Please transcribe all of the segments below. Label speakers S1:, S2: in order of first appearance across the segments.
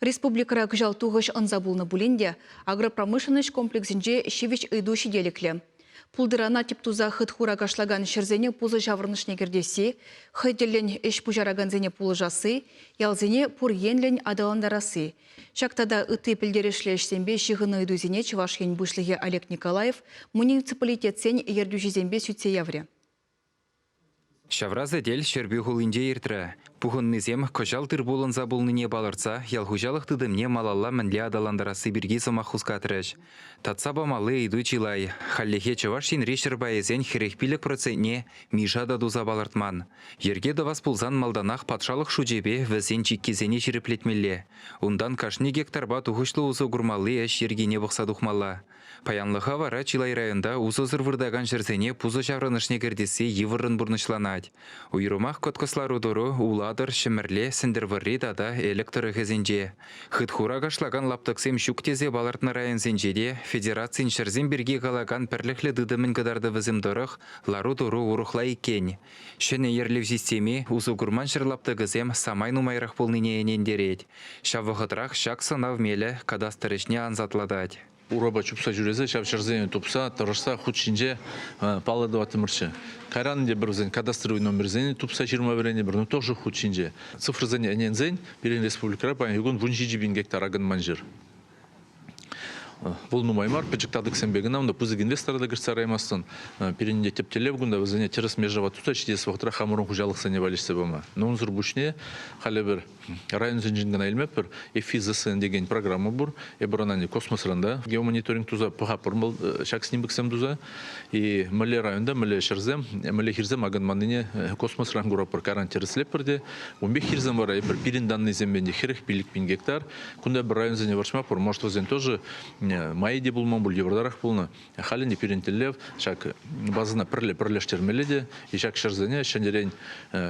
S1: Республикӑра кӑҫал тухӑҫ ӑнса пулнӑ пулин те агропромышленноҫ комплексӗнче ҫивӗч ыйту ҫителӗклӗ. Пултӑрана тӗп туса хыт-хура кашлакан ҫӗрсене пусӑ ҫаврӑнӑшне кӗртесси, хӑй тӗллӗн ӗҫ пуҫаракансене пулӑшасси, ялсене пур енлӗн аталантарасси. Ҫак тата ытти пӗлтерӗшлӗ ӗҫсемпе ҫыхӑннӑ ыйтусене Чӑваш Ен Пуҫлӑхӗ Олег Николаев муниципалитетсен ертӳҫисемпе сӳтсе яврӗ.
S2: Ҫавра сӗтел Ҫӗрпӳ хулинче иртрӗ. Пухӑннисем кӑҫал тыр-пул ӑнса пулнине палӑртса ял хуҫалӑх тытӑмне малалла мӗнле аталантарасси пирки сӑмах хускатрӗҫ. Татса памалли ыйту чылай. Хальлӗхе Чӑваш Енри ҫӗр пайӗсен 45 процентне МИШа та туса палӑртман. Йӗрке тӑвас пулсан малтанах патшалӑх шучӗпе вӗсен чиккисене ҫирӗплетмелле. Унтан кашни гектарпа тухӑҫлӑ усӑ курмалли ӗҫ йӗркине пӑхса тухмалла. Паянлӑха вара чылай районта усӑсӑр выртакан ҫӗрсене пусӑ ҫаврӑнӑшне кӗртесси йывӑррӑн пурнӑҫланать. Уйрӑмах кӑткӑс лару-тӑру Улатӑр, Ҫӗмӗрле, Сӗнтӗрвӑрри тата Элӗк тӑрӑхӗсенче. Хытхура кашлакан лаптӑксем ҫук тесе палӑртнӑ районсенче те федерацин ҫӗрсем пирки калакан пӗрлӗхлӗ тытӑмӗн кӑтартӑвӗсем тӑрӑх лару-тӑру урӑхла иккен. Ҫӗнӗ йӗрлев системи усӑ курман ҫӗр лаптӑкӗсем самай нумайрах пулнине ӗнентерет. Ҫав вӑхӑтрах ҫак сӑнав мелӗ кадастр ӗҫне ансатлатать.
S3: Урапа чупса ҫӳресе ҫав ҫӗрсене тупса, тӑрӑшса хут ҫинче паллӑ тӑваттӑмӑрччӗ. Кайран ӗнтӗ пӗр вӗсен кадастровый номерсене тупса ҫырма вӗренӗпӗр, но тоже хут ҫинче. Цифрӑсене ӗненсен пирӗн республикӑра паянхи кун 17 000 гектар акӑнман ҫӗр. Вӑл нумай мар, пӗчӗк татӑксемпе кӑна, унта пысӑк инвестора та кӗртсе яраймастӑн. Пирӗн те тӗп тӗллев кунта вӗсене тӗрӗс межава туса ҫитес вӑхӑтра хамӑрӑн хуҫалӑхсене валеҫсе пама. Но унсӑр пуҫне халӗ пӗр районсенчен кӑна илмеппӗр. ЭФИЗСН текен программа пур. Эпир ӑна космосран та геомониторинг туса пӑхатпӑр ҫак снимоксем туса. И мӗнле районта, мӗнле ҫӗрсем, мӗнле хирсем акӑнманнине космосран куратпӑр, кайран тӗрӗслетпӗр те. Ун пек хирсем вара эпир пирӗн даннӑйсемпе те 45 пин гектар. Кунта пӗр районсене вӑрҫма пур. Может, вӗсен тоже майӗ те пулман пуль, йывӑртарах пулнӑ. Халӗ ӗнтӗ пирӗн тӗллев ҫак базӑна пӗрле пӗрлештермелле те и ҫак ҫӗрсене ҫӗнӗрен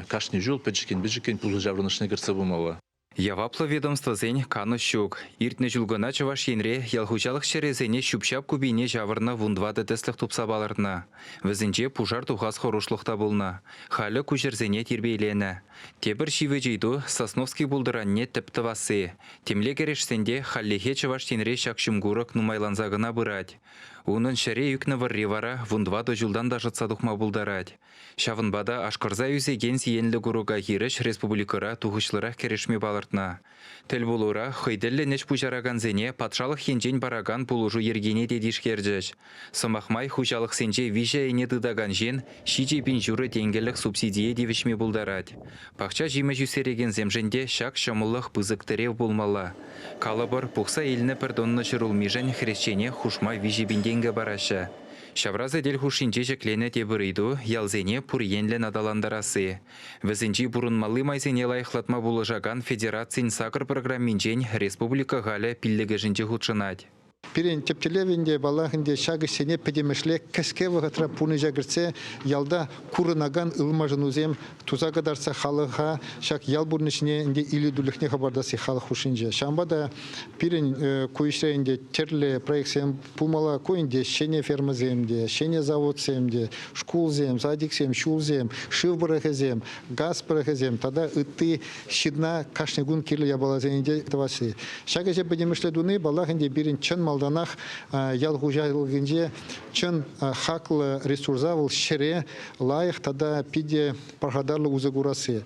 S3: кашни ҫул пӗчӗккӗн-пӗчӗккӗн пусӑ ҫаврӑнӑшне кӗртсе пымалла.
S2: Яваплӑ ведомствӑсен канӑҫ ҫук. Иртнӗ ҫул кӑна Чӑваш Енре ял хуҫалӑх ҫӗрӗсене ҫӳп-ҫап купине ҫавӑрнӑ 14 тӗслӗх тупса палӑртнӑ. Вӗсенче пушар тухас хӑрушлӑх та пулнӑ. Халӗ ку ҫӗрсене тирпейленӗ. Тепӗр ҫивӗч ыйту, Сосновский пултӑранне тӗп тӑвасси. Темле кӗрешсен те хальлӗхе Чӑваш Енре ҫак ҫумкурӑк нумайланса кӑна пырать. Унӑн ҫӗре ӳкнӗ вӑрри вара 14 ҫултан та шӑтса тухма пултарать. Ҫавӑнпа та ашкӑрса ӳсекен сиенлӗ курӑка хирӗҫ республикӑра тухӑҫлӑрах кӗрешме палӑртнӑ. Тӗлпулура хӑй тӗллӗн ӗҫ пуҫаракансене патшалӑх енчен паракан пулӑшу йӗркине те тишкерчӗҫ. Сӑмах май, хуҫалӑхсенче виҫӗ ӗне тытакан ҫын 7,5 тенкӗлӗх субсидие тивӗҫме пултарать. Пахча ҫимӗҫ ӳстерекенсемшӗн те ҫак ҫӑмӑллӑх пысӑк тӗрев пулмалла. Калӑпӑр, пухса илнӗ пӗр тонна ҫӗрулмишӗн хресчене хушма 3 000 тенкӗ параҫҫӗ. Ҫавра сӗтел хушшинче ҫӗкленӗ тепӗр ыйту ялсене пур енлӗн аталантарасси. Вӗсенчи пурӑнмалли майсене лайӑхлатма пулӑшакан федерацин сакӑр программинчен республика халӗ пиллӗкӗшӗнче хутшӑнать.
S4: Пирӗн тӗп тӗллев ӗнтӗ, паллах ӗнтӗ, ҫак ӗҫсене пӗтӗмӗшле кӗске вӑхӑтра пурнӑҫа кӗртсе ялта курӑнакан ылмашӑнусем туса кӑтартса халӑха ҫак ял пурнӑҫне ӗнтӗ илӗртӳлӗхне хӑпартасси халӑх хушшинче. Ҫавӑнпа та пирӗн ку ӗҫре ӗнтӗ тӗрлӗ проектсем пулмалла. Ку ӗнтӗ ҫӗнӗ фермӑсем те, ҫӗнӗ заводсем те, шкулсем, садиксем, ҫулсем, шыв пӑрӑхӗсем, газ пӑрӑхӗсем тата ытти ҫынна кашни кун кирлӗ япаласене те тӑвасси. Ҫак ӗҫе пӗтӗмӗшле туни, паллах ӗнтӗ, пирӗн чӑн малтанах ял хуҫалӑхӗнче чӑн хаклӑ ресурса вӑл ҫӗре лайӑх тата питӗ пархатарлӑ усӑ курасси.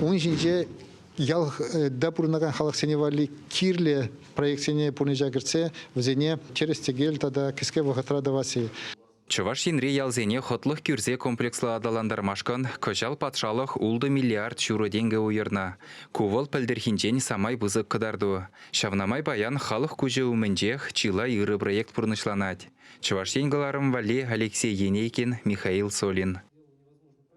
S4: Ун ҫинче ялта пурӑнакан халӑхсене валли кирлӗ проектсене пурнӑҫа кӗртсе вӗсене тӗрӗс-тӗкел тата кӗске вӑхӑтра тӑвасси.
S2: Чӑваш Енри ялсене хӑтлӑх кӳрсе комплекслӑ аталантармашкӑн кӑҫал патшалӑх ултӑ миллиард ҫурӑ тенкӗ уйӑрнӑ. Ку вӑл пӗлтӗрхинчен самай пысӑк кӑтарту. Ҫавна май паян халӑх куҫӗ умӗнчех чылай ырӑ проект пурнӑҫланать. Чӑваш Ен кӑларӑм валли Алексей Енейкин, Михаил Солин.